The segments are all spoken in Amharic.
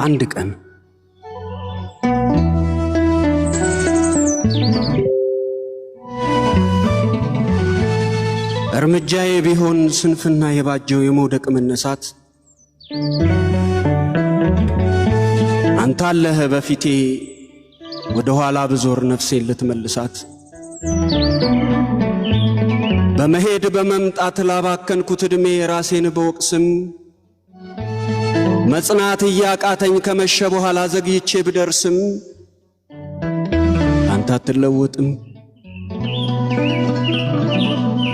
አንድ ቀን እርምጃዬ ቢሆን ስንፍና የባጀው የመውደቅ መነሳት፣ አንተ አለህ በፊቴ ወደ ኋላ ብዞር ነፍሴን ልትመልሳት። በመሄድ በመምጣት ላባከንኩት ዕድሜ ራሴን በወቅስም፣ መጽናት እያቃተኝ ከመሸ በኋላ ዘግይቼ ብደርስም አንተ አትለወጥም።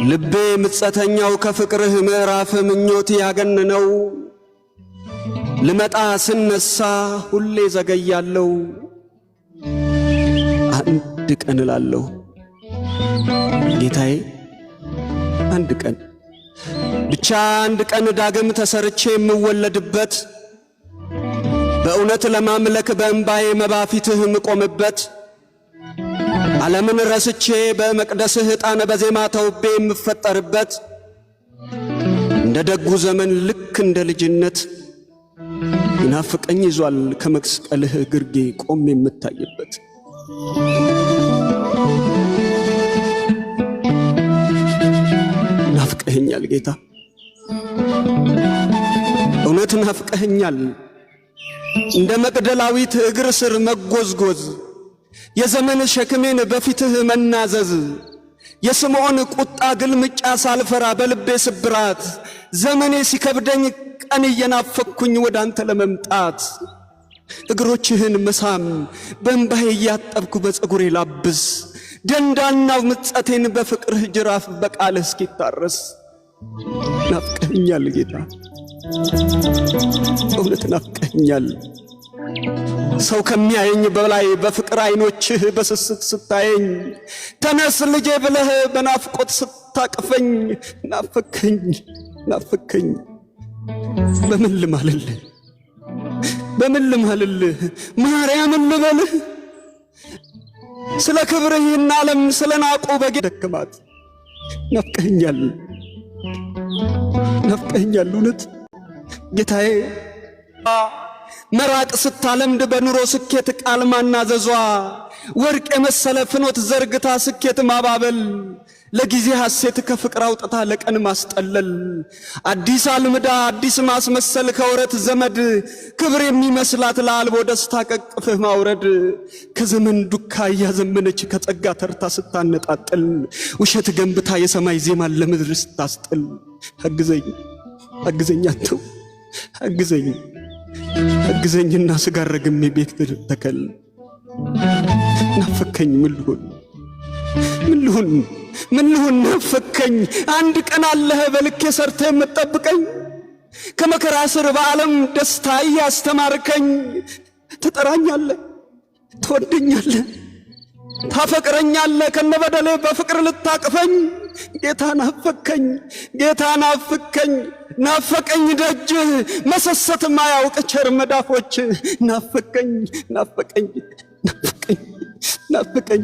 ልቤ ምጸተኛው ከፍቅርህ ምዕራፍ ምኞት ያገነነው፣ ልመጣ ስነሳ ሁሌ ዘገያለው። አንድ ቀን እላለሁ ጌታዬ፣ አንድ ቀን ብቻ፣ አንድ ቀን ዳግም ተሰርቼ የምወለድበት፣ በእውነት ለማምለክ በእምባዬ መባ ፊትህ የምቆምበት፣ ዓለምን ረስቼ በመቅደስህ ዕጣን በዜማ ተውቤ የምፈጠርበት፣ እንደ ደጉ ዘመን ልክ እንደ ልጅነት ይናፍቀኝ ይዟል ከመስቀልህ ግርጌ ቆሜ የምታይበት። ናፍቀኸኛል ጌታ፣ እውነት ናፍቀኸኛል። እንደ መቅደላዊት እግር ስር መጎዝጎዝ፣ የዘመን ሸክሜን በፊትህ መናዘዝ፣ የስምዖን ቁጣ ግልምጫ ሳልፈራ በልቤ ስብራት፣ ዘመኔ ሲከብደኝ ቀን እየናፈቅኩኝ ወደ አንተ ለመምጣት፣ እግሮችህን መሳም በእንባዬ እያጠብኩ በፀጉሬ ላብስ፣ ደንዳናው ምጸቴን በፍቅርህ ጅራፍ በቃልህ እስኪታረስ። ናፍቀኸኛል ጌታ፣ እውነት ናፍቀኸኛል። ሰው ከሚያየኝ በላይ በፍቅር አይኖችህ በስስት ስታየኝ፣ ተነስ ልጄ ብለህ በናፍቆት ስታቅፈኝ፣ ናፈከኝ፣ ናፈከኝ። በምን ልማልልህ? በምን ልማልልህ? ማርያምን ልበልህ? ስለ ክብርህ ይህን ዓለም ስለ ናቁ በጌ ደክማት። ናፍቀኸኛል፣ ናፍቀኸኛል እውነት ጌታዬ። መራቅ ስታለምድ በኑሮ ስኬት ቃል ማናዘዟ፣ ወርቅ የመሰለ ፍኖት ዘርግታ ስኬት ማባበል፣ ለጊዜ ሐሴት ከፍቅር አውጥታ ለቀን ማስጠለል፣ አዲስ አልምዳ አዲስ ማስመሰል፣ ከወረት ዘመድ ክብር የሚመስላት ለአልቦ ደስታ ቀቅፍህ ማውረድ፣ ከዘመን ዱካ እያዘመነች ከጸጋ ተርታ ስታነጣጥል፣ ውሸት ገንብታ የሰማይ ዜማን ለምድር ስታስጥል፣ አግዘኝ፣ አግዘኝ፣ አንተው አግዘኝ፣ አግዘኝና ስጋ ረግሜ ቤት ተከል። ናፈከኝ። ምን ልሁን? ምን ልሁን? ምን ልሁን? ናፈከኝ። አንድ ቀን አለህ በልኬ ሰርተህ የምትጠብቀኝ፣ ከመከራ ስር በዓለም ደስታ እያስተማርከኝ። ትጠራኛለህ፣ ትወደኛለህ፣ ታፈቅረኛለህ፣ ከነበደሌ በፍቅር ልታቅፈኝ። ጌታ ናፈከኝ፣ ጌታ ናፍከኝ፣ ናፈቀኝ ደጅህ መሰሰት ማያውቅ ቸር መዳፎች። ናፈቀኝ፣ ናፈቀኝ፣ ናፈቀኝ፣ ናፈቀኝ።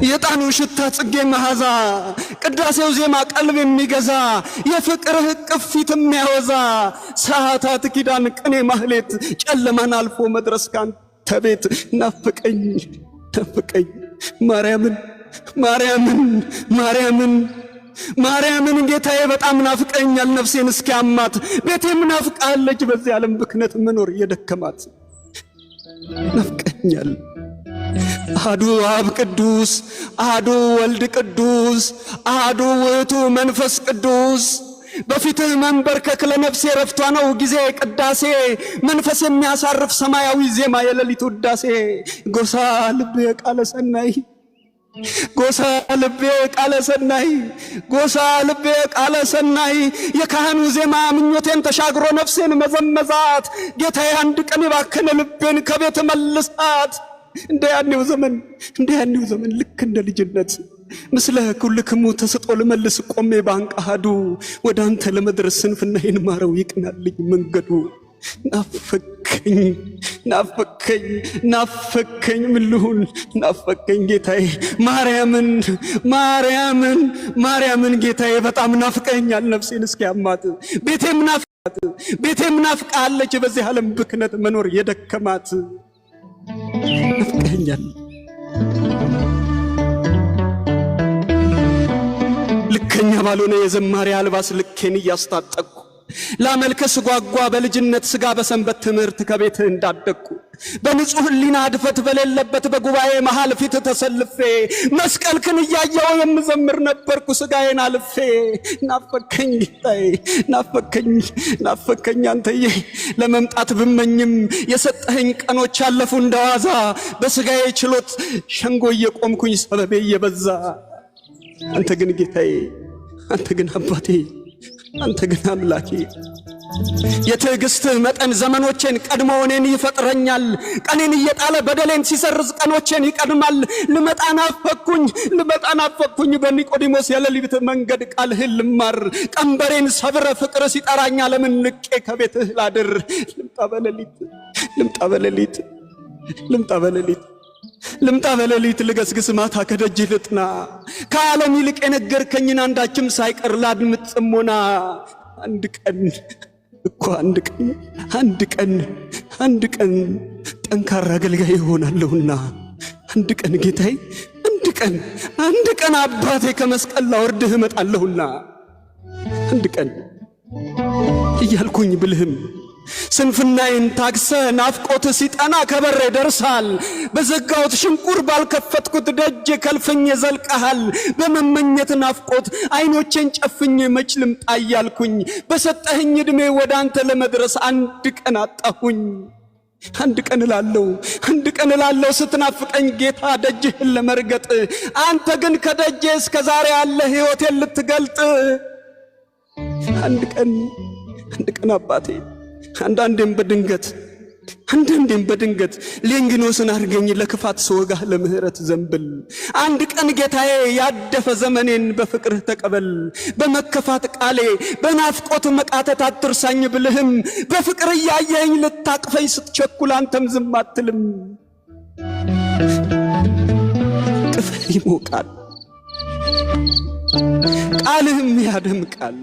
የጣኑ ሽታ ጽጌ መዓዛ፣ ቅዳሴው ዜማ ቀልብ የሚገዛ፣ የፍቅርህ እቅፍ ፊት የሚያወዛ፣ ሰዓታት ኪዳን ቅኔ ማህሌት፣ ጨለማን አልፎ መድረስ ካንተ ቤት። ናፈቀኝ፣ ናፈቀኝ። ማርያምን፣ ማርያምን፣ ማርያምን፣ ማርያምን ጌታዬ በጣም ናፍቀኛል። ነፍሴን እስኪያማት ቤቴም ናፍቃለች። በዚህ ዓለም ብክነት መኖር እየደከማት ናፍቀኛል። አሐዱ አብ ቅዱስ፣ አሐዱ ወልድ ቅዱስ፣ አሐዱ ውእቱ መንፈስ ቅዱስ። በፊትህ መንበርከክ ለነፍሴ ረፍቷ ነው። ጊዜ ቅዳሴ መንፈስ የሚያሳርፍ ሰማያዊ ዜማ የሌሊት ውዳሴ። ጎሳ ልቤ ቃለ ሰናይ፣ ጎሳ ልቤ ቃለ ሰናይ፣ ጎሳ ልቤ ቃለ ሰናይ። የካህኑ ዜማ ምኞቴን ተሻግሮ ነፍሴን መዘመዛት። ጌታዬ አንድ ቀን የባከነ ልቤን ከቤት መልሳት። እንደ ያኔው ዘመን፣ እንደ ያኔው ዘመን ልክ እንደ ልጅነት ምስለ ኩልክሙ ተሰጦ ልመልስ ቆሜ ባንቃሃዱ፣ ወደ አንተ ለመድረስ ስንፍናዬን ማረው ይቅናልኝ መንገዱ። ናፈከኝ፣ ናፈከኝ፣ ናፈከኝ። ምን ልሁን? ናፈከኝ ጌታዬ። ማርያምን፣ ማርያምን፣ ማርያምን ጌታዬ በጣም ናፍቀኛል። ነፍሴን እስኪያማት ቤቴም ናፍ ቤቴም ናፍቃለች። በዚህ ዓለም ብክነት መኖር የደከማት ናፍቀኸኛል። ልከኛ ባልሆነ የዘማሪ አልባስ ልኬን እያስታጠቅኩ ላመልከ ስጓጓ በልጅነት ስጋ በሰንበት ትምህርት ከቤትህ እንዳደግኩ በንጹሕ ሕሊና እድፈት በሌለበት በጉባኤ መሃል ፊት ተሰልፌ መስቀልክን እያየው የምዘምር ነበርኩ ስጋዬን አልፌ። ናፈከኝ ጌታዬ፣ ናፈከኝ፣ ናፈከኝ አንተዬ። ለመምጣት ብመኝም የሰጠኸኝ ቀኖች አለፉ እንደዋዛ። በስጋዬ ችሎት ሸንጎ እየቆምኩኝ ሰበቤ እየበዛ። አንተ ግን ጌታዬ፣ አንተ ግን አባቴ፣ አንተ ግን አምላኬ የትዕግስትህ መጠን ዘመኖቼን ቀድሞ እኔን ይፈጥረኛል። ቀኔን እየጣለ በደሌን ሲሰርዝ ቀኖቼን ይቀድማል። ልመጣ ናፈቅኩኝ፣ ልመጣ ናፈቅኩኝ። በኒቆዲሞስ የሌሊት መንገድ ቃልህን ልማር። ቀንበሬን ሰብረ ፍቅር ሲጠራኝ ለምን ንቄ ከቤትህ ላድር። ልምጣ በሌሊት፣ ልምጣ በሌሊት፣ ልምጣ በሌሊት፣ ልምጣ በሌሊት፣ ልገስግስ ማታ ከደጅህ ልጥና። ከዓለም ይልቅ የነገርከኝን አንዳችም ሳይቀር ላድምጥ ጽሞና። አንድ ቀን እኮ አንድ ቀን፣ አንድ ቀን፣ አንድ ቀን ጠንካራ አገልጋይ እሆናለሁና አንድ ቀን ጌታዬ፣ አንድ ቀን፣ አንድ ቀን አባቴ ከመስቀል ላወርድህ እመጣለሁና አንድ ቀን እያልኩኝ ብልህም ስንፍናዬን ታግሰ ናፍቆት ሲጠና ከበሬ ደርሳል። በዘጋሁት ሽንቁር ባልከፈትኩት ደጅ ከልፍኝ ዘልቀሃል። በመመኘት ናፍቆት አይኖቼን ጨፍኜ መች ልምጣ እያልኩኝ በሰጠኸኝ ዕድሜ ወደ አንተ ለመድረስ አንድ ቀን አጣሁኝ። አንድ ቀን እላለሁ፣ አንድ ቀን እላለሁ ስትናፍቀኝ ጌታ ደጅህን ለመርገጥ፣ አንተ ግን ከደጄ እስከ ዛሬ ያለ ሕይወቴን ልትገልጥ። አንድ ቀን፣ አንድ ቀን አባቴ፣ አንዳንዴም በድንገት፣ አንዳንዴም በድንገት ሌንጊኖስን አድርገኝ ለክፋት ስወጋህ ለምህረት ዘንብል። አንድ ቀን ጌታዬ ያደፈ ዘመኔን በፍቅርህ ተቀበል። በመከፋት ቃሌ በናፍቆት መቃተት አትርሳኝ ብልህም በፍቅር እያየኸኝ ልታቅፈኝ ስትቸኩል አንተም ዝም አትልም። ቅፍህ ይሞቃል፣ ቃልህም ያደምቃል።